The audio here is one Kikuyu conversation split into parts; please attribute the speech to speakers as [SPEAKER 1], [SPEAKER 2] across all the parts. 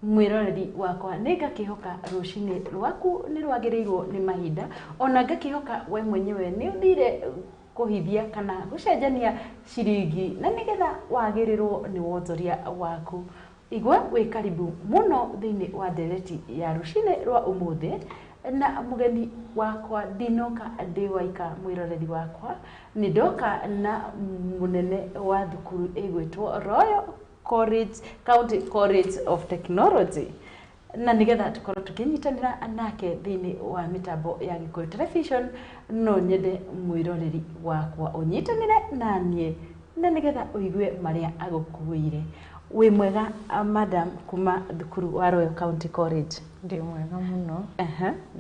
[SPEAKER 1] Mwĩroreri wakwa, nĩ ngakĩhoka rũcinĩ rwaku nĩ rwagĩrĩirwo nĩ mahinda, ona ngakĩhoka we mwenyewe nĩ ũthire kũhithia kana gũcenjania ciringi na nĩgetha wagĩrĩrwo nĩ wonjoria waku. Igua wĩ karibu mũno thĩinĩ wa ndereti ya rũcinĩ rwa ũmũthĩ na mũgeni wakwa. Ndinoka ndĩ waika, mwĩroreri wakwa, nĩ ndoka na mũnene wa thukuru ĩgwĩtwo Royal College, County College of Technology, na nigetha tukorwo tukinyitanĩra nake thĩinĩ wa mĩtambo ya Gĩkũyũ Television. No nyende mwĩroreri wakwa ũnyitanĩre na niĩ na nĩgetha ũigue marĩa agũkuĩire. Wĩ mwega, madam kuma thukuru wa Royal County College?
[SPEAKER 2] Ndĩ mwega mũno.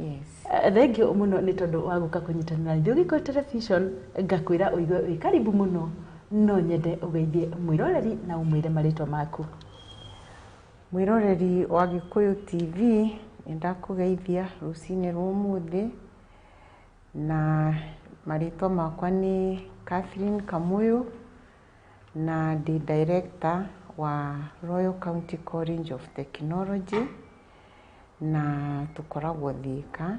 [SPEAKER 2] Yes.
[SPEAKER 1] Thengiũ mũno nĩ tondũ wa gũka kũnyitanĩra ithuĩ Gĩkũyũ Television. Ngakwĩra ũigue wĩ karibu mũno. No nyende ũgeithie mwĩroreri na ũmwĩre marĩtwa maku.
[SPEAKER 2] Mwĩroreri wa Gĩkũyũ TV, nĩ ndakũgeithia rũcinĩ rwa ũmũthĩ, na marĩtwa makwa nĩ Catherine Kamuyu na ndĩ director wa Royal County College of Technology, na tũkoragwo Thika.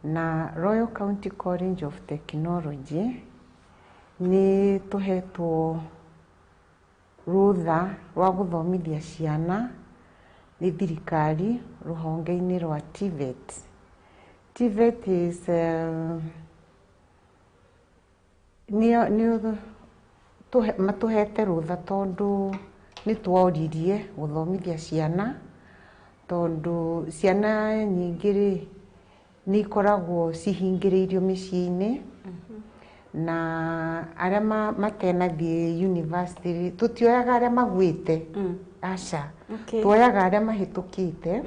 [SPEAKER 2] Na Royal County College of Technology nĩ tũhetwo rũtha rwa gũthomithia ciana nĩ thirikari rũhonge-inĩ rwa TVET. TVET is nĩ matũhete rũtha tondũ nĩ tworirie gũthomithia ciana, tondũ ciana nyingĩ rĩ, nĩ ikoragwo cihingĩrĩirio mĩciĩ-inĩ, na arĩa matenathiĩ university rĩ, tũtioyaga arĩa magwĩte, aca. Tuoyaga arĩa mahĩtũkĩte,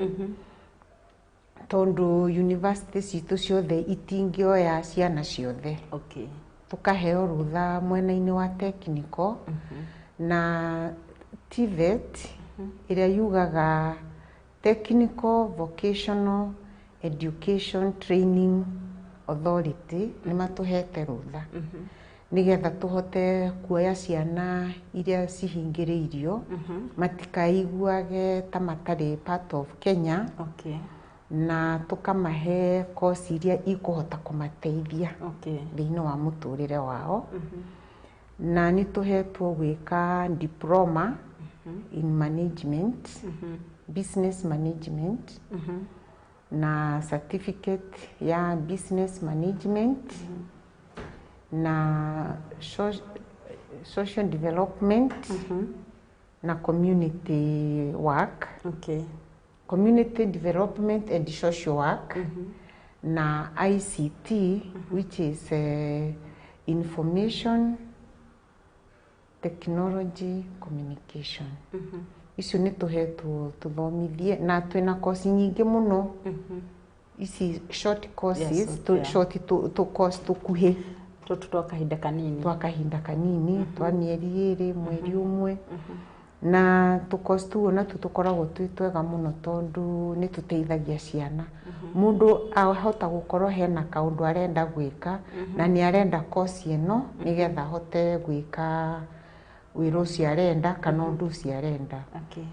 [SPEAKER 2] tondũ university citũ ciothe itingĩoya ciana ciothe. Tũkaheo rũtha mwena-inĩ wa technical na TVET, ĩrĩa yugaga Technical Vocational Education Training Authority. Nĩ matũhete rũtha nĩgetha tũhote kuoya ciana iria cihingĩrĩirio matikaiguage ta matarĩ part of Kenya, na tũkamahe course iria ikũhota kũmateithia thĩinĩ wa mũtũrĩre wao. Na nĩ tũhetwo gwĩka diploma in management, business management, na certificate ya business management na social development na community work, community development and social work, na ICT, which is information technology communication. Icio nĩ tũhetwo tũthomithie, na twĩna kosi nyingĩ mũno, ici short courses, short tũ course tũkuhĩ.
[SPEAKER 1] Tũtũ twa kahinda kanini.
[SPEAKER 2] Twa kahinda kanini, twa mĩeri 2, mweri 1, na tũkosi tũu onatuo tũkoragwo twĩ twega mũno, tondũ nĩ tũteithagia ciana. Mũndũ ahota gũkorwo hena kaũndũ arenda gwĩka na nĩ arenda kosi ĩno nĩgetha ahote gwĩka wĩra ũcio arenda kana ũndũ ũcio arenda.
[SPEAKER 1] Okay.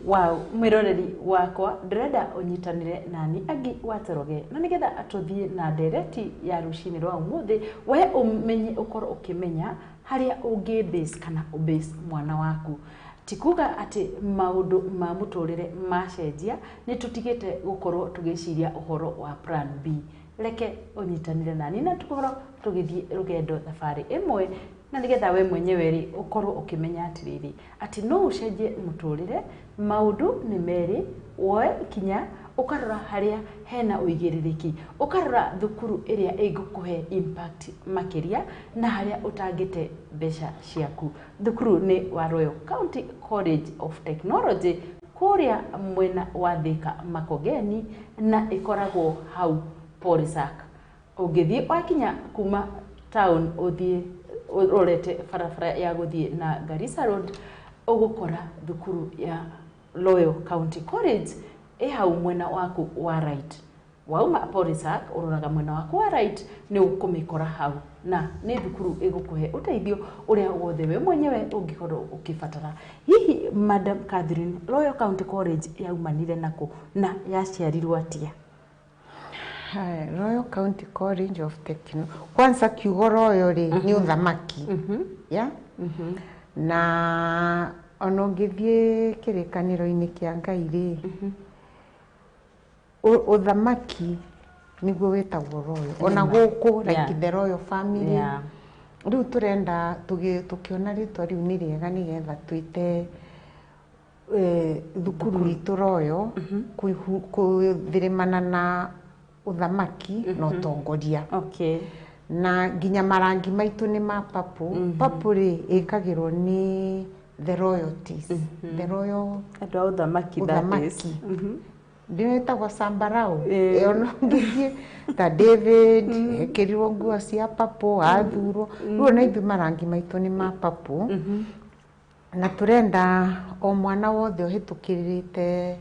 [SPEAKER 1] Wow, mwĩroreri wakwa, ndĩrenda ũnyitanĩre nani angi watoroge na nĩgetha tũthiĩ na ndereti ya rũcinĩ rwa ũmũthĩ, we ũmenye, ũkorwo ũkĩmenya harĩa ũngĩ base kana ũbase mwana waku. Ti kuga atĩ maũndũ ma mũtũrĩre macenjia nĩ tũtigĩte gũkorwo tũgĩciria ũhoro wa plan B. Reke ũnyitanĩre nani na tũkorwo tũgĩthiĩ rũgendo thabarĩ ĩmwe, na nĩgetha we mwenyewe rĩ, ũkorwo ũkĩmenya atĩrĩrĩ, atĩ no ũcenjie mũtũrĩre. Maũndũ nĩ merĩ, woe ikinya ũkarora harĩa hena ũigĩrĩrĩki, ũkarora thukuru ĩrĩa ĩngĩkũhe impact makĩria na harĩa ũtangĩte mbeca ciaku. Thukuru nĩ wa Royal County College of Technology kũrĩa mwena wa Thika Makongeni, na ĩkoragwo hau Polisac. Ũngĩthiĩ wakinya kuma town, ũthiĩ ũrorete barabara ya gũthiĩ na Garissa Road, ũgũkora thukuru ya Royal County College ĩ hau mwena waku wa right. Wauma Polisac ũroraga mwena waku wa right nĩ ũkũmĩkora hau, na nĩ thukuru ĩgũkũhe ũteithio ũrĩa wothe we mwenyewe ũngĩkorwo ũkĩbatara. Hihi Madam Catherine, Royal County College yaumanire nakũ na yaciarirwo atĩa?
[SPEAKER 2] Haya, Royal County College of Techno. Kwanza kiugo Royal rĩ nĩ ũthamaki. Yeah? Na ona ũngĩthiĩ kĩrĩkanĩro-inĩ kĩa Ngai rĩ, ũthamaki nĩguo wĩtagwo royal. Ona gũkũ like the royal family. Rĩu tũrenda tũkĩona rĩtwa rĩu nĩ rĩega nĩgetha twĩte thukuru itũ Royal, kũthĩrĩmana na ũthamaki na ũtongoria. Na nginya marangi maitũ nĩ ma purple. Purple rĩ ĩkagĩrwo nĩ the royalties, the royal
[SPEAKER 1] andũ a ũthamaki, that is.
[SPEAKER 2] Ũthamaki ndĩretagwo sambarau. Ĩyo no ngĩthiĩ ta David ekĩrirwo nguo cia purple athurwo. Rĩu ona ithuĩ marangi maitũ nĩ ma purple, na tũrenda o mwana wothe ũhĩtũkĩrĩte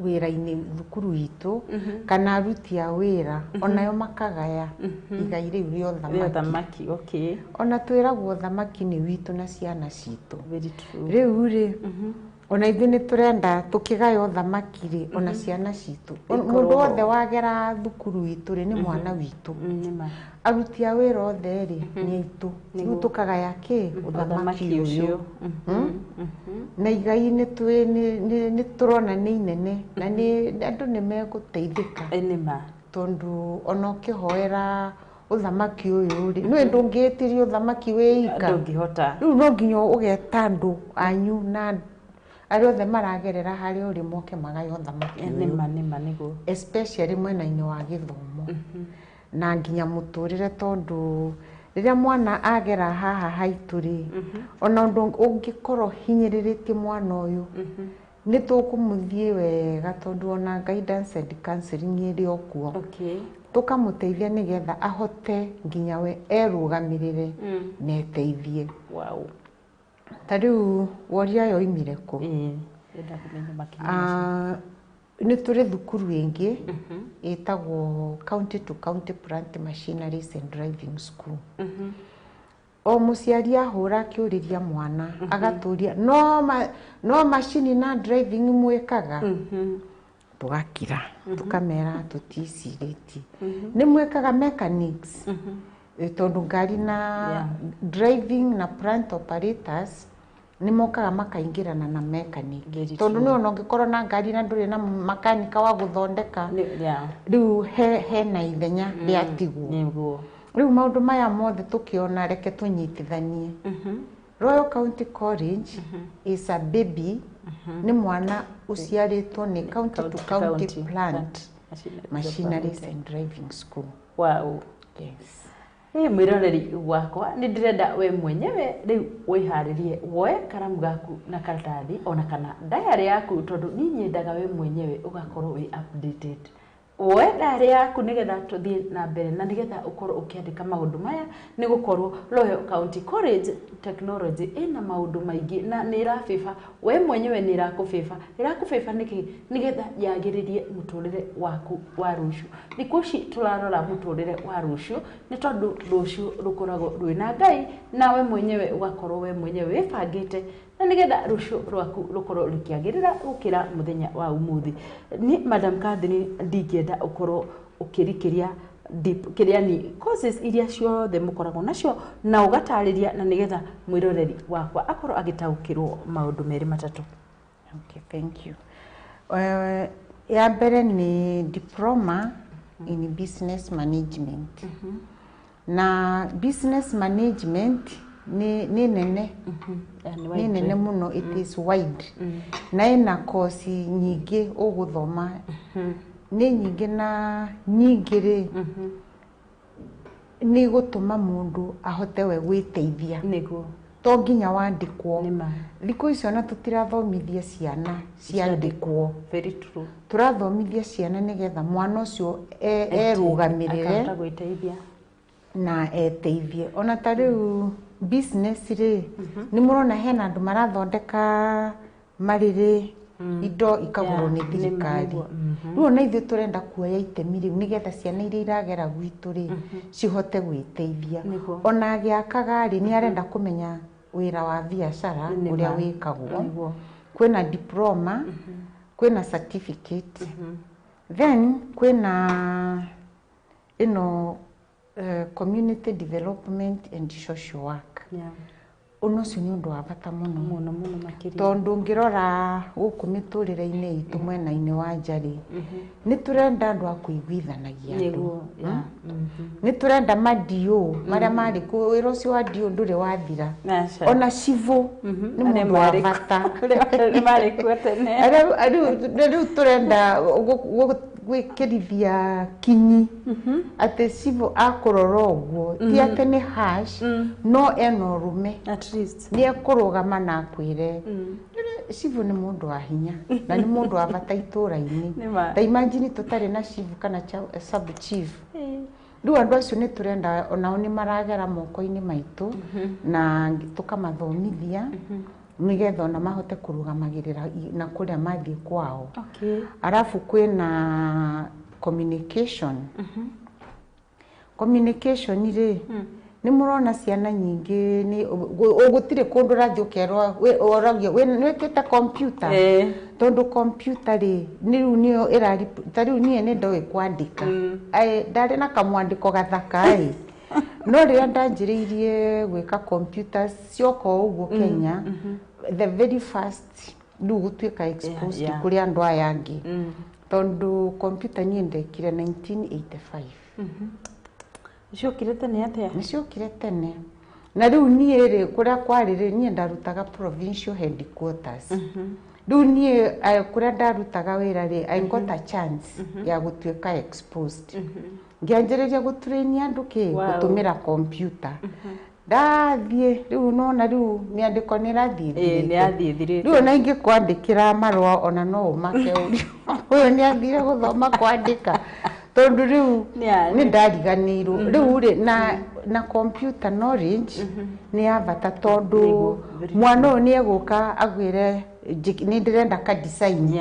[SPEAKER 2] wĩra-inĩ thukuru itũ kana aruti a wĩra onayo makagaya igai rĩu rĩa
[SPEAKER 1] rĩa
[SPEAKER 2] ũthamaki.
[SPEAKER 1] Ũthamaki, okay.
[SPEAKER 2] Ona twĩragwo ũthamaki nĩ witũ na ciana citũ.
[SPEAKER 1] Very true.
[SPEAKER 2] Rĩu rĩ, ona ithuĩ nĩ tũrenda tũkĩgaya ũthamaki rĩ, ona ciana citũ, mũndũ wothe wagera thukuru itũ rĩ, nĩ mwana witũ.
[SPEAKER 1] Nĩ ma.
[SPEAKER 2] Aruti a wĩra othe rĩ, nĩ aitũ. Rĩu tũkagaya kĩ? Ũthamaki
[SPEAKER 1] ũthamaki
[SPEAKER 2] ũyũ.
[SPEAKER 1] Ũcio.
[SPEAKER 2] Na igai nĩ nĩ tũrona nĩ inene na nĩ andũ nĩ megũteithĩka.
[SPEAKER 1] Nĩ ma.
[SPEAKER 2] Tondũ ona ũkĩhoera ũthamaki ũyũ rĩ, nĩ ndũngĩĩtiria ũthamaki wĩ ika.
[SPEAKER 1] Ndũngĩhota.
[SPEAKER 2] Rĩu no nginya ũgeta andũ anyu na arĩa othe maragerera harĩa ũrĩ moke magaye ũthamaki
[SPEAKER 1] Nĩ
[SPEAKER 2] ũyũ.
[SPEAKER 1] ma, nĩ ma, nĩguo.
[SPEAKER 2] Especially mwena-inĩ wa gĩthomo na nginya mũtũrĩre, tondũ rĩrĩa mwana agera haha haitũ rĩ, ona ũndũ ũngĩkorwo hinyĩrĩrĩtie mwana ũyũ, nĩ tũkũmũthiĩ wega, tondũ ona guidance and counseling ĩrĩ o kuo. Tũkamũteithia nĩgetha ahote nginya we erũgamĩrĩre na eteithie. Ta rĩu woria yoimire kũ?
[SPEAKER 1] Ĩĩ, ndĩrenda kũmenya makinya macio.
[SPEAKER 2] Ah, nĩ tũrĩ thukuru ĩngĩ ĩtagwo County to County Plant Machineries and Driving School. O mũciari ahũra akĩũrĩria mwana agatũria no macini na driving mwĩkaga, tũgakira tũkamera tũticirĩtie nĩ mwĩkaga mechanics. Tondũ ngari na driving na plant operators nĩ mokaga makaingĩrana na mechanic.
[SPEAKER 1] Very
[SPEAKER 2] Tondũ
[SPEAKER 1] true.
[SPEAKER 2] nĩ ona ũngĩkorwo na ngari na ndũrĩ na makanika wa gũthondeka, rĩu hena ithenya rĩatigwo. Rĩu maũndũ maya mothe tũkĩona reke tũnyitithanie. Royal County College is a baby, nĩ mwana ũciarĩtwo nĩ County to County Plant Machineries and Driving School. Yes.
[SPEAKER 1] Ĩ mwĩroreri wakwa, nĩ ndĩrenda we mwenyewe rĩu wĩharĩrie woe karamu gaku na karatathi ona kana diary yaku, tondũ niĩ nyendaga we mwenyewe ũgakorwo wĩ updated. Woe diary yaku nĩgetha tũthiĩ na mbere na nĩgetha ũkorwo ũkĩandĩka maũndũ maya, nĩ gũkorwo Royal County College Technology ĩna maũndũ maingĩ na nĩ ĩrabĩba we mwenyewe, nĩ ĩrakũbĩba. Ĩrakũbĩba nĩkĩ? Nĩgetha yagĩrĩrie mũtũrĩre waku wa rũciũ. Thikũ ici tũrarora mũtũrĩre wa rũciũ, nĩ tondũ rũciũ rũkoragwo rwĩna Ngai, nawe mwenyewe ũgakorwo we mwenyewe wĩbangĩte na nĩgetha rũciũ rwaku rũkorwo rũkĩagĩrĩra gũkĩra mũthenya wa ũmũthĩ. Ni Madam Catherine, ndingĩenda ũkorwo ũkĩrikĩria deep kĩrĩa ni courses iria ciothe mũkoragwo nacio na ũgatarĩria, na nĩgetha mwĩroreri wakwa akorwo agĩtaũkĩrwo maũndũ merĩ matatũ.
[SPEAKER 2] Okay, thank you. Ya mbere nĩ diploma in business management. Na business management nĩ nene, nĩ nene mũno, it is wide na ĩna kosi nyingĩ ũgũthoma, nĩ nyingĩ, na nyingĩ rĩ nĩ gũtũma mũndũ ahote we gwĩteithia. To nginya wandĩkwo.
[SPEAKER 1] Nĩ ma.
[SPEAKER 2] Thikũ ici ona tũtirathomithia ciana ciandĩkwo.
[SPEAKER 1] Very true.
[SPEAKER 2] Tũrathomithia ciana nĩgetha mwana ũcio erũgamĩrĩre
[SPEAKER 1] akahota gwĩteithia
[SPEAKER 2] na eteithie. Ona ta rĩu business rĩ, nĩ mũrona hena andũ marathondeka marĩrĩ. Indo ikagũrwo nĩ thirikari. Rĩu ona ithuĩ tũrenda kuoya itemi rĩu nĩgetha ciana iria iragera gwitũ rĩ cihote gwĩteithia. Ona agĩakaga rĩ, nĩ arenda kũmenya wĩra wa biacara ũrĩa wĩkagwo. Kwĩna diploma, kwĩna certificate, then kwĩna ĩno community development and social work. Ũndũ ũcio nĩ ũndũ wa bata mũno
[SPEAKER 1] mũno mũno makĩria,
[SPEAKER 2] tondũ ũngĩrora gũkũ mĩtũrĩre-inĩ itũ mwena-inĩ wa nja rĩ, nĩ tũrenda andũ a kũiguithanagia andũ. Nĩ tũrenda ma-DO marĩa marĩ kuo. Wĩra ũcio wa DO ndũrĩ wathira. Ona civũ nĩ mũndũ wa bata. Rĩu tũrenda gwĩkĩrithia kinyi atĩ civũ akũrora ũguo ti atĩ nĩ harsh, no ena ũrũme, nĩ ekũrũgama na akwĩre. Civũ nĩ mũndũ wa hinya na nĩ mũndũ wa bata itũra-inĩ. Ta imagine tũtarĩ na civũ kana sub chief. Rĩu andũ acio nĩ tũrenda onao nĩ maragera moko-inĩ maitũ na tũkamathomithia nĩgetha ona mahote kũrũgamagĩrĩra na kũrĩa mathiĩ kwao. Arabu kwĩna communication. Communication rĩ, nĩ mũrona ciana nyingĩ gũtirĩ kũndũ ũrathiĩ ũkerwo ũragio nĩwĩkĩte computer, tondũ computer rĩ rĩu nĩyo ĩrari. Ta rĩu niĩ nĩ ndoĩ kwandĩka, ndarĩ na kamwandĩko gathaka ĩ, no rĩrĩa ndanjĩrĩirie gwĩka computer cioka o ũguo Kenya, the very first rĩu gũtuĩka exposed kũrĩ andũ aya angĩ, tondũ computer niĩ ndekire 1985.
[SPEAKER 1] Ciokire tene atĩa?
[SPEAKER 2] Nĩ ciokire tene. Na rĩu niĩ rĩ, kũrĩa kwarĩ rĩ, niĩ ndarutaga provincial headquarters. Rĩu niĩ kũrĩa ndarutaga wĩra rĩ, I got a chance ya gũtuĩka exposed, ngĩanjĩrĩria gũtrain andũ kĩ gũtũmĩra computer. Ndathiĩ rĩu nona rĩu mĩandĩko nĩ ĩrathiĩ
[SPEAKER 1] Ĩĩ, nĩ yathiĩ ĩthirĩte.
[SPEAKER 2] Rĩu ona ingĩkwandĩkĩra marũa ona no ũmake ũrio ũyũ nĩ athire gũthoma kwandĩka, tondũ rĩu nĩ ndariganĩirwo. Rĩu rĩ, na computer knowledge nĩ ya bata, tondũ mwana ũyũ nĩ egũka agwĩre nĩ ndĩrenda ka design,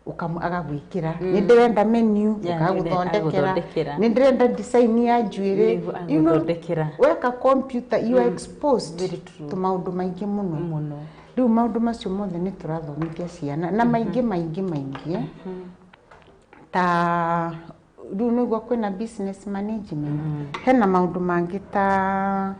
[SPEAKER 2] agagwĩkĩra. Nĩ ndĩrenda menu, ũkagũthondekera.
[SPEAKER 1] Agũthondekera.
[SPEAKER 2] Nĩ ndĩrenda design ya njuĩrĩ.
[SPEAKER 1] Nĩguo,
[SPEAKER 2] You know,
[SPEAKER 1] agũthondekera.
[SPEAKER 2] weka computer you are exposed
[SPEAKER 1] Very true.
[SPEAKER 2] to maũndũ maingĩ mũno.
[SPEAKER 1] Mũno.
[SPEAKER 2] Rĩu maũndũ macio mothe nĩ tũrathomithia ciana na maingĩ maingĩ maingĩ, ta rĩu nĩguo kwĩna business management, hena maũndũ mangĩ ta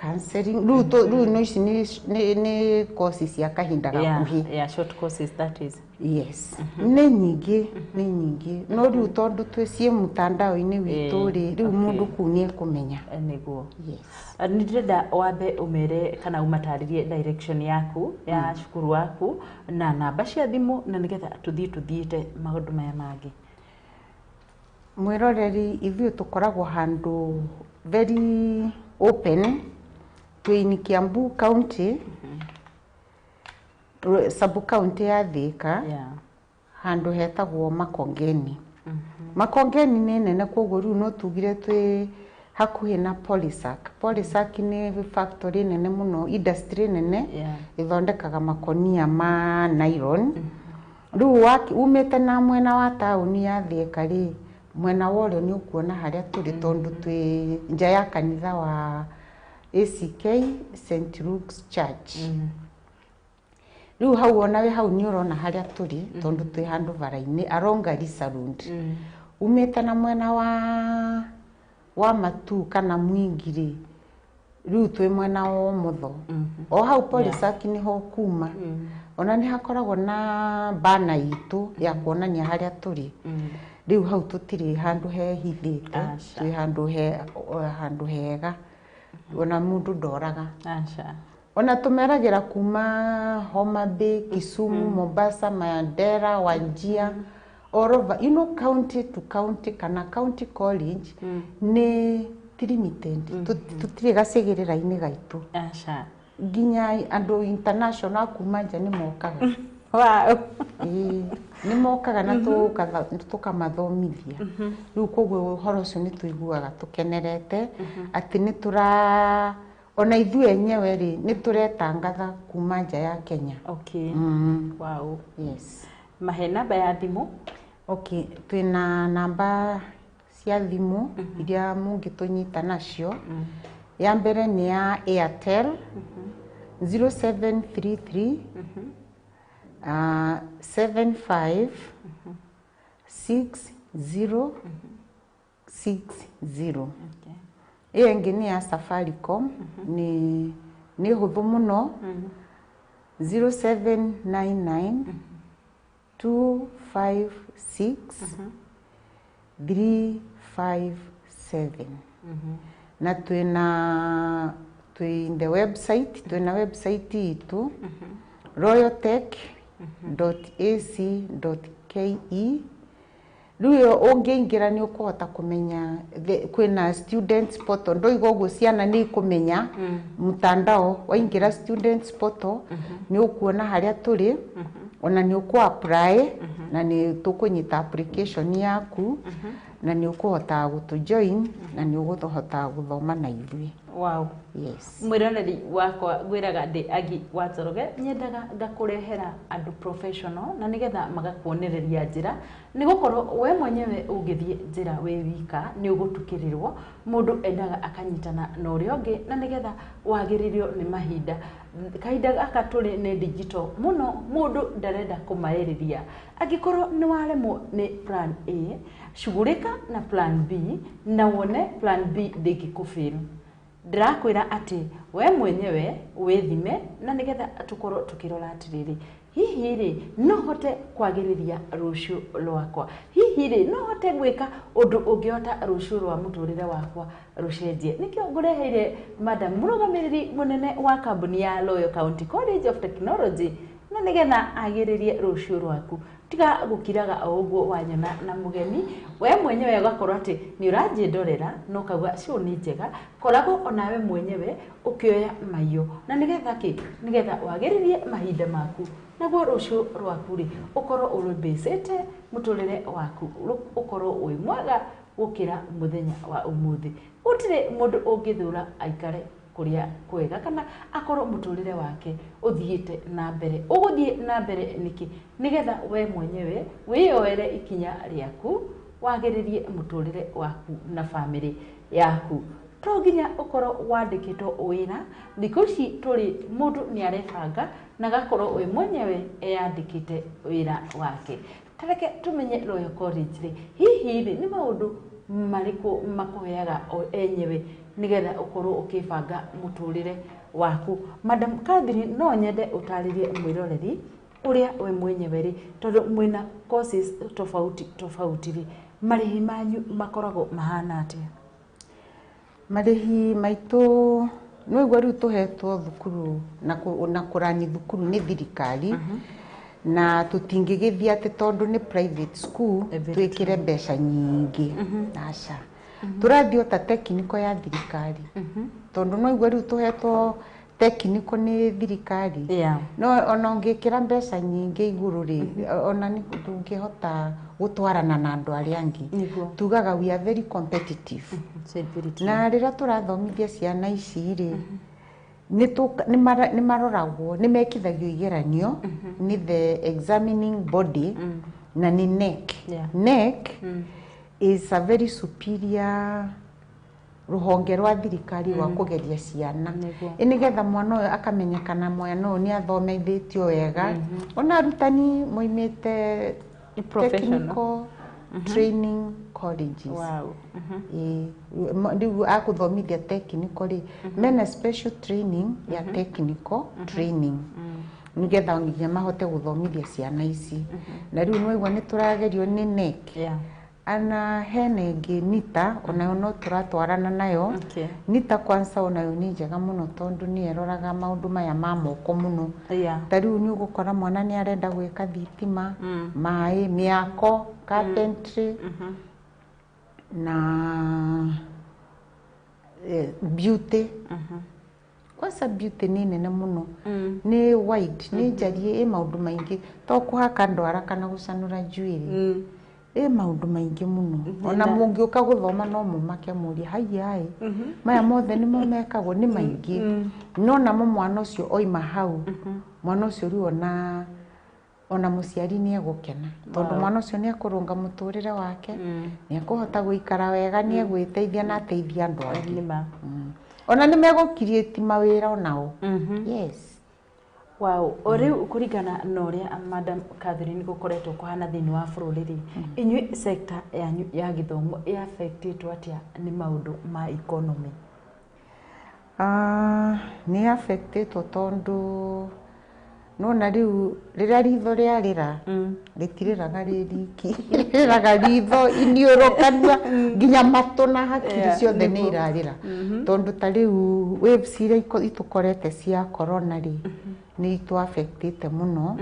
[SPEAKER 2] counseling. Rĩu rĩu no ici nĩ courses cia kahinda gakuhĩ.
[SPEAKER 1] Yeah, short courses, that is.
[SPEAKER 2] Yes, nĩ nyingĩ, nĩ nyingĩ, no rĩu tondũ twĩ ciĩ mtandao-inĩ witũ rĩ, rĩu mũndũ kũu nĩ ekũmenya.
[SPEAKER 1] Nĩguo.
[SPEAKER 2] Yes.
[SPEAKER 1] Nĩ ndĩrenda wambe ũmere kana ũmatarĩrie direction yaku ya cukuru waku na namba cia thimũ, na nĩgetha tũthiĩ tũthiĩte maũndũ maya mangĩ.
[SPEAKER 2] Mwĩroreri, ithuĩ tũkoragwo handũ very open. Twĩ in Kiambu County, sub county ya Thika, handũ hetagwo Makongeni. Makongeni nĩ nene, koguo rĩu no tugire twĩ hakuhĩ na Polysac. Polysac nĩ factory nene mũno, industry nene ĩthondekaga makonia ma nylon. Rĩu umĩte na mwena wa taũni ya Thika rĩ, mwena wa ũrĩo nĩ ũkuona harĩa tũrĩ, tondũ twĩ nja ya kanitha wa ACK St Luke's Church. Rĩu hau ona wĩ hau nĩ ũrona harĩa tũrĩ, tondũ twĩ handũ bara-inĩ along Garissa Road. Umĩte na mwena wa Matu kana Mwingi rĩ, rĩu twĩ mwena wa ũmotho o hau Polysac nĩho kuma. Ona nĩ hakoragwo na bana itũ ya kuonania harĩa tũrĩ. Rĩu hau tũtirĩ handũ hehithĩte.
[SPEAKER 1] Aca.
[SPEAKER 2] Twĩ handũ he handũ hega, ona mũndũ ndoraga.
[SPEAKER 1] Aca.
[SPEAKER 2] Ona tũmeragĩra kuma Homa Bay, Kisumu, Mombasa, Mandera, Wajir, all over, you know, county to county kana county college nĩ ti limited. Tũtirĩ gacigĩrĩra-inĩ gaitũ.
[SPEAKER 1] Aca.
[SPEAKER 2] Nginya andũ international kuma nja nĩ mokaga. Ĩĩ, nĩ mokaga na tũkamathomithia. Rĩu koguo ũhoro ũcio nĩ tũiguaga tũkenerete atĩ nĩ tũra Ona ithuĩ enyewe rĩ, nĩ tũretangatha kuma nja ya Kenya.
[SPEAKER 1] Okay. Wow.
[SPEAKER 2] Yes.
[SPEAKER 1] Mahe namba ya thimũ.
[SPEAKER 2] Okay, twĩna namba cia thimũ iria mũngĩtũnyita nacio. Ya mbere nĩ ya Airtel, 0733 75 60 60.
[SPEAKER 1] Okay.
[SPEAKER 2] Ĩyo ĩngĩ nĩ ya Safaricom, nĩ hũthũ mũno, 0799 256 357. Na twĩna twĩ in the website, twĩna website itũ, royaltech.ac.ke. Rĩu ĩyo ũngĩingĩra nĩ ũkũhota kũmenya kwĩna students portal. Ndoiga ũguo ciana nĩ ikũmenya mtandao. Waingĩra students portal nĩ ũkuona harĩa tũrĩ, ona nĩ ũkũ apply na nĩ tũkũnyita application yaku, na nĩ ũkũhota gũtũ join na nĩ ũkũhota gũthoma na ithuĩ.
[SPEAKER 1] Wow.
[SPEAKER 2] Yes.
[SPEAKER 1] Mwĩroreri wakwa, ngwĩraga ndĩ Agi wa Njoroge, nyendaga ngakũrehera andũ professional na nĩgetha magakuonereria njĩra, nĩ gũkorwo we mwenyewe ũngĩthiĩ njĩra wĩ wika nĩ ũgũtukĩrĩrwo. Mũndũ endaga akanyitana na ũrĩa ũngĩ na nĩgetha wagĩrĩrio nĩ mahinda. Kahinda gaka tũrĩ nĩ digital mũno, mũndũ ndarenda kũmaĩrĩria. Angĩkorwo nĩ waremwo nĩ plan A, cugurĩka na plan B na wone plan B ndĩngĩkũbĩrũ. Ndĩrakwĩra atĩ we mwenyewe wĩthime na nĩgetha tũkorwo tũkĩrora atĩrĩrĩ, hihi rĩ, no hote kwagĩrĩria rũciũ rwakwa? Hihi rĩ, no hote gwĩka ũndũ ũngĩhota rũciũ rwa mũtũrĩre wakwa rũcenjie? Nĩkĩo ngũreheire madam mũrũgamĩrĩri mũnene wa kambuni ya Royal County College of Technology na nĩgetha agĩrĩrie rũciũ rwaku. Tiga gũkiraga o ũguo wanyona na mũgeni, we mwenyewe ũgakorwo atĩ nĩ ũranjĩndorera na ũkauga cio nĩ njega. Koragwo onawe mwenyewe ũkĩoya maiyo na nĩgetha kĩ? Nĩgetha wagĩrĩrie mahinda maku naguo rũciũ rwaku rĩ, ũkorwo ũrũmbĩcĩte mũtũrĩre waku ũkorwo wĩ mwega gũkĩra mũthenya wa ũmũthĩ. Gũtirĩ mũndũ ũngĩthũra aikare kũrĩa kwega kana akorwo mũtũrĩre wake ũthiĩte na mbere. Ũgũthiĩ na mbere nĩkĩ? Nĩgetha we mwenyewe wĩyoere ikinya rĩaku wagĩrĩrie mũtũrĩre waku na bamĩrĩ yaku. To nginya ũkorwo wandĩkĩtwo wĩra. Thikũ ici tũrĩ mũndũ nĩ arebanga na agakorwo we mwenyewe eyandĩkĩte wĩra wake. Tareke tũmenye Royal College rĩ, hihi rĩ, nĩ maũndũ marĩkũ makũheaga o enyewe nĩgetha ũkorwo ũkĩbanga mũtũrĩre waku? Madam Catherine, no nyende ũtarĩrie mwĩroreri ũrĩa we mwenyewe rĩ, tondũ mwĩna courses tofauti tofauti rĩ, marĩhi manyu makoragwo mahana atĩa?
[SPEAKER 2] Marĩhi maitũ nĩ ũguo rĩu tũhetwo thukuru na kũrani thukuru nĩ thirikari, na tũtingĩgĩthiĩ atĩ tondũ nĩ private school twĩkĩre mbeca nyingĩ. Aca, tũrathiĩ o ta technical ya thirikari, tondũ no igua rĩu tũhetwo technical nĩ thirikari. No ona ũngĩkĩra mbeca nyingĩ igũrũ rĩ, ona ndũngĩhota gũtwarana na andũ arĩa angĩ. Tugaga we are very competitive. Na rĩrĩa tũrathomithia ciana ici rĩ, nĩ maroragwo, nĩ mekithagio igeranio nĩ the examining body na nĩ KNEC. KNEC is a very superior rũhonge rwa thirikari rwa kũgeria ciana, nĩgetha mwana ũyũ akamenyekana mwana ũyũ nĩ athomithĩtio wega. Ona arutani moimĩte technical training colleges. Rĩu akũthomithia technical rĩ, mena special training ya technical training nĩgetha nginya mahote gũthomithia ciana ici. Na rĩu nĩwaigua nĩ tũragerio nĩ KNEC. Ana hena ĩngĩ NITA, onayo no tũratwarana nayo. NITA kwanza onayo nĩ njega mũno tondũ nĩ ĩroraga maũndũ maya ma moko mũno. Ta rĩu nĩ ũgũkora mwana nĩ arenda gwĩka thitima, maĩ, mĩako, carpentry na beauty. Kwanza beauty nĩ nene mũno, nĩ wide, nĩ njarie, ĩ maũndũ maingĩ, to kũhaka ndwara kana gũcanũra njuĩrĩ. Ĩ maũndũ maingĩ mũno. Ona mũngĩũka gũthoma no mũmake mũrie haiya ĩ, maya mothe nĩmo mekagwo, nĩ maingĩ. No namo mwana ũcio oima hau, mwana ũcio rĩu ona mũciari nĩ egũkena, tondũ mwana ũcio nĩ ekũrũnga mũtũrĩre wake, nĩ ekũhota gũikara wega, nĩ egwĩteithia na ateithie andũ angĩ.
[SPEAKER 1] Nĩ ma.
[SPEAKER 2] Ona nĩ megũ-create mawĩra onao. Yes.
[SPEAKER 1] Wow, o rĩu kũringana na ũrĩa Madam Catherine gũkoretwo kũhana thĩinĩ wa bũrũri rĩ, inyuĩ sector yanyu ya gĩthomo ĩ-affectĩtwo atĩa nĩ maũndũ ma economy?
[SPEAKER 2] Nĩ affectĩtwo tondũ nona rĩu rĩrĩa ritho rĩarĩra, rĩtirĩraga rĩ riki, rĩrĩraga ritho, iniũrũ, kanua, nginya matũ na hakiri ciothe nĩ irarĩra, tondũ ta rĩu waves iria itũkorete cia corona rĩ, nĩ itũ affectĩte mũno,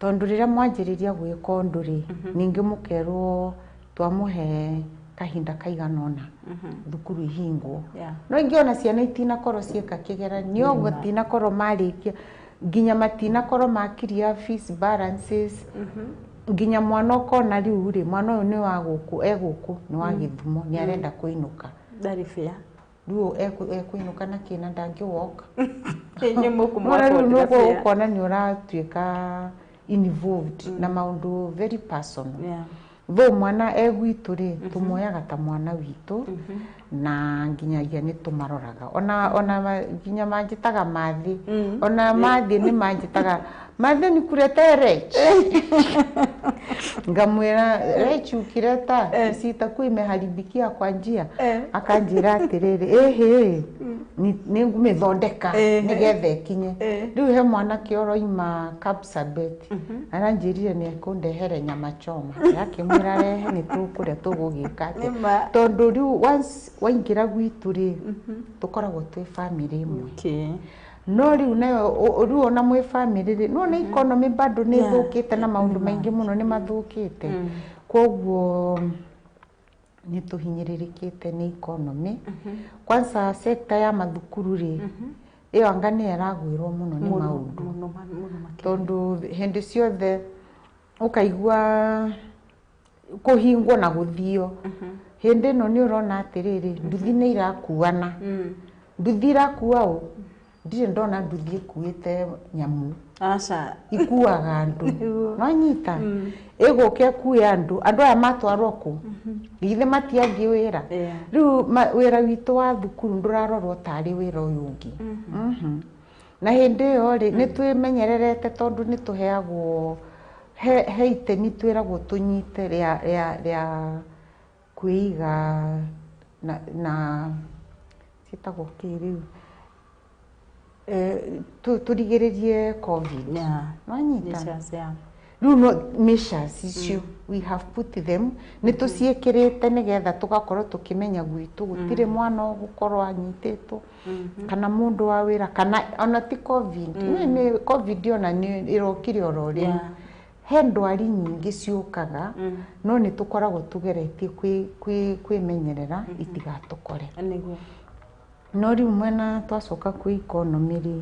[SPEAKER 2] tondũ rĩrĩa mwanjĩrĩria gwĩka ũndũ rĩ, ningĩ mũkerwo twamũhe kahinda kaigana ũna thukuru ihingwo. No ingĩ ona ciana itinakorwo ciĩka kĩgeranio, matinakorwo marĩkia, nginya matinakorwo makiria fees balances, nginya mwana ũkona rĩu rĩ, mwana ũyũ nĩ wa gũkũ, e gũkũ nĩ wa Gĩthumo, nĩ arenda kũinũka.
[SPEAKER 1] Ndarĩ fair.
[SPEAKER 2] Rĩu ekũinũka na kĩ na ndangĩ walk?
[SPEAKER 1] Inyuĩ
[SPEAKER 2] Nona rĩu
[SPEAKER 1] mũkũmũ-affordĩra
[SPEAKER 2] nĩguo
[SPEAKER 1] fare.
[SPEAKER 2] ũkona nĩ ũratuĩka involved na maũndũ very personal. Though mwana e gwitũ rĩ, tũmuoyaga ta mwana witũ, na nginyagia nĩ tũmaroraga, ona nginya manjĩtaga mathi, ona mathi nĩ manjĩtaga mathi, nikulete rech, ngamwĩra rech ukileta si itakuwa imeharibikia kwa njia. Akanjĩra atĩrĩrĩ, ĩhĩ, nĩ ngũmĩthondeka nĩgetha ĩkinye. Rĩu he mwanake ũroima Kapsabet, aranjĩrire nĩ ekũndehere nyama choma, ndakĩmwĩra rehe, nĩ tũkũrĩa, tũgũgĩka atĩa?
[SPEAKER 1] Nĩma.
[SPEAKER 2] Tondũ rĩu once waingĩra gwitũ rĩ, tũkoragwo twĩ family ĩmwe. No rĩu nayo rĩu ona mwĩ family rĩ, no nĩ economy bado nĩ ĩthũkĩte, na maũndũ maingĩ mũno nĩ mathũkĩte, koguo nĩ tũhinyĩrĩrĩkĩte nĩ economy. Kwanza sector ya mathukuru rĩ, ĩyo anga nĩyo ĩragwĩrwo mũno nĩ maũndũ,
[SPEAKER 1] Mũno mũno makĩria.
[SPEAKER 2] Tondũ hĩndĩ ciothe ũkaigua kũhingwo na gũthio. Hĩndĩ ĩno nĩ ũrona atĩrĩrĩ, nduthi nĩ irakuana, nduthi irakua ũ, ndirĩ ndona nduthi ĩkuĩte nyamũ.
[SPEAKER 1] Aca.
[SPEAKER 2] Ikuaga andũ. Nwanyita ĩgũka ĩkue andũ, andũ aya matwarwo kũ? Githĩ matiangĩ wĩra? Rĩu wĩra witũ wa thukuru ndũrarorwo tarĩ wĩra ũyũ ũngĩ. Na hĩndĩ ĩyo rĩ, nĩ twĩmenyererete, tondũ nĩ tũheagwo he itemi twĩragwo tũnyite rĩa kwĩiga na ciĩtagwo kĩ rĩu, tũrigĩrĩrie COVID. Nwanyita?
[SPEAKER 1] Measures, yeah.
[SPEAKER 2] Rĩu no measures icio we have put them, nĩ tũciĩkĩrĩte nĩgetha tũgakorwo tũkĩmenya gwitũ gũtirĩ mwana ũgũkorwo anyitĩtwo, kana mũndũ wa wĩra, kana ona ti COVID. Nĩ COVID ona nĩ ĩrokire oro rĩu. He ndwari nyingĩ ciũkaga, no nĩ tũkoragwo tũgeretie kwĩmenyerera itigatũkore. No rĩu mwena twacoka kwĩ economy rĩ,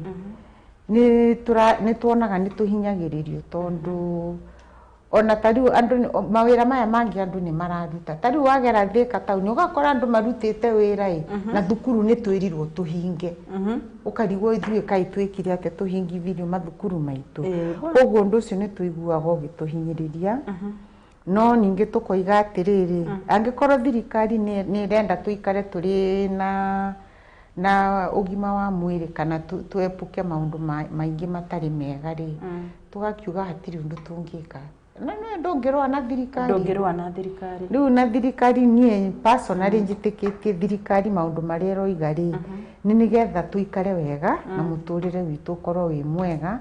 [SPEAKER 2] nĩ tuonaga nĩ tũhinyagĩrĩrio, tondũ ona ta rĩu andũ mawĩra maya mangĩ andũ nĩ mararuta. Ta rĩu wagera Thika taũni, ũgakora andũ marutĩte wĩra ĩ, na thukuru nĩ twĩrirwo tũhinge. Ũkarigwo ithuĩ kaĩ twĩkire atĩa tũhingithirio mathukuru maitũ? Koguo ũndũ ũcio nĩ tũiguaga ũgĩtũhinyĩrĩria, no ningĩ tũkoiga atĩrĩrĩ, angĩkorwo thirikari nĩ ĩrenda tũikare tũrĩ na ũgima wa mwĩrĩ, kana tuepuke maũndũ maingĩ matarĩ mega rĩ, tũgakiuga hatirĩ ũndũ tũngĩka. Na nĩ ndũngĩrũa na thirikari.
[SPEAKER 1] Ndũngĩrũa na thirikari.
[SPEAKER 2] Rĩu na thirikari, niĩ personally njĩtĩkĩtie thirikari maũndũ marĩa ĩroiga rĩ, nĩ nĩgetha tũikare wega na mũtũrĩre witũ ũkorwo wĩ mwega,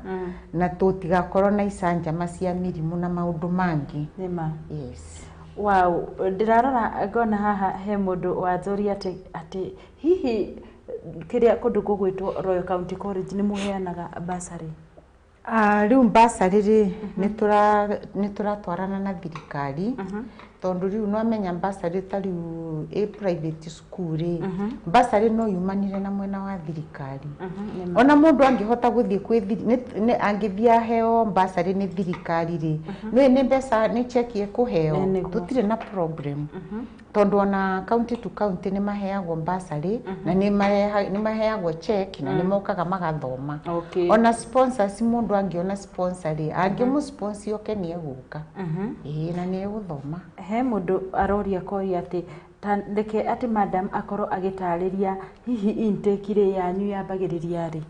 [SPEAKER 2] na tũtigakorwo na icanjama cia mĩrimũ na maũndũ mangĩ.
[SPEAKER 1] Nĩma.
[SPEAKER 2] Yes.
[SPEAKER 1] Wow, ndĩrarora ngona haha he mũndũ wanjũria atĩ hihi kĩrĩa kũndũ gũgwĩtwo Royal County College nĩ mũheanaga bursary?
[SPEAKER 2] Rĩu bursary rĩ, nĩ tũratwarana na thirikari. Tondũ rĩu nĩwamenya bursary ta rĩu ĩ private school rĩ, bursary no yumanire na mwena wa thirikari. Ona mũndũ angĩhota gũthiĩ kwĩ angĩthiĩ aheo bursary nĩ thirikari rĩ, nĩ nĩ mbeca, nĩ cheki ĩkũheo.
[SPEAKER 1] Ĩ, nĩguo.
[SPEAKER 2] Tũtirĩ na problem, tondũ ona county to county nĩ maheagwo bursary na nĩ maheagwo check na nĩ mokaga magathoma. Ona sponsors, mũndũ angĩona sponsor rĩ, angĩmũ sponsor oke, nĩ egũka, ĩĩ, na nĩ egũthoma.
[SPEAKER 1] He mũndũ aroria koria atĩ ta reke atĩ madam akorwo agĩtarĩria hihi intake rĩ yanyu yambagĩrĩria rĩ?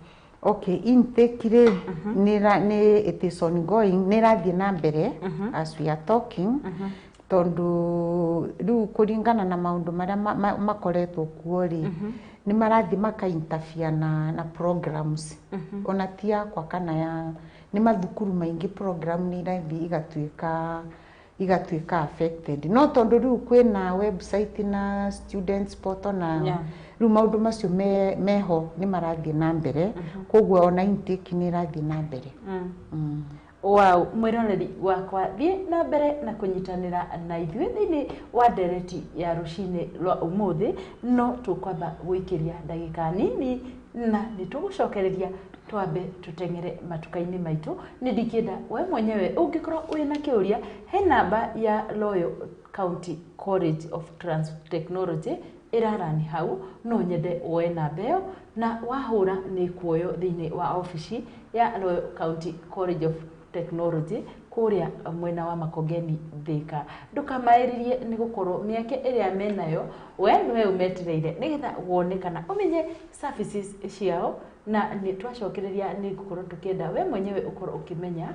[SPEAKER 2] Okay, intake rĩ, nĩ it is ongoing, nĩ ĩrathiĩ na mbere as we are talking, tondũ rĩu kũringana na maũndũ marĩa makoretwo kuo rĩ, nĩ marathiĩ maka interfere na programs, ona ti yakwa kana ya nĩ mathukuru maingĩ, program nĩ irathiĩ igatuĩka affected, no tondũ rĩu kwĩna website na students portal na rĩu maũndũ macio meho nĩ marathiĩ na mbere, koguo ona intake nĩ ĩrathiĩ na mbere.
[SPEAKER 1] Wow, mwĩroreri wakwa, thiĩ na mbere na kũnyitanĩra na ithuĩ thĩinĩ wa ndereti ya rũcinĩ rwa ũmũthĩ. No tũkwamba gũikĩria ndagĩka nini na nĩ tũgũcokereria twambe tũteng'ere matuka-inĩ maitũ. Nĩ ndingĩenda we mwenyewe ũngĩkorwo wĩna kĩũria, he namba ya Royal County College of Trans Technology ĩrarani hau, no nyende woe namba ĩyo na wahũra nĩ kuoyo thĩinĩ wa obici ya Royal County College of Technology kũrĩa mwena wa Makongeni, Thika. Ndũkamaĩrĩrie, nĩ gũkorwo mĩeke ĩrĩa menayo we nĩwe ũmetereire nĩgetha wone kana ũmenye services ciao. Na nĩ twacokereria, nĩ ngũkorwo tũkĩenda we mwenyewe ũkorwo ũkĩmenya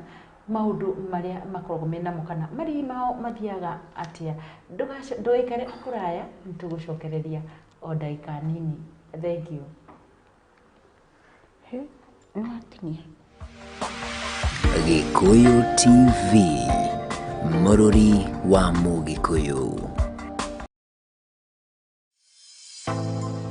[SPEAKER 1] maũndũ marĩa makoragwo menamo kana marĩhi mao mathiaga atĩa. Ndũgaikare kũraya, nĩ tũgũcokereria o ndagĩka nini. Thank you.
[SPEAKER 2] He, nĩ watinia.
[SPEAKER 3] Gĩkũyũ TV, mũrũri wa Mũgĩkũyũ.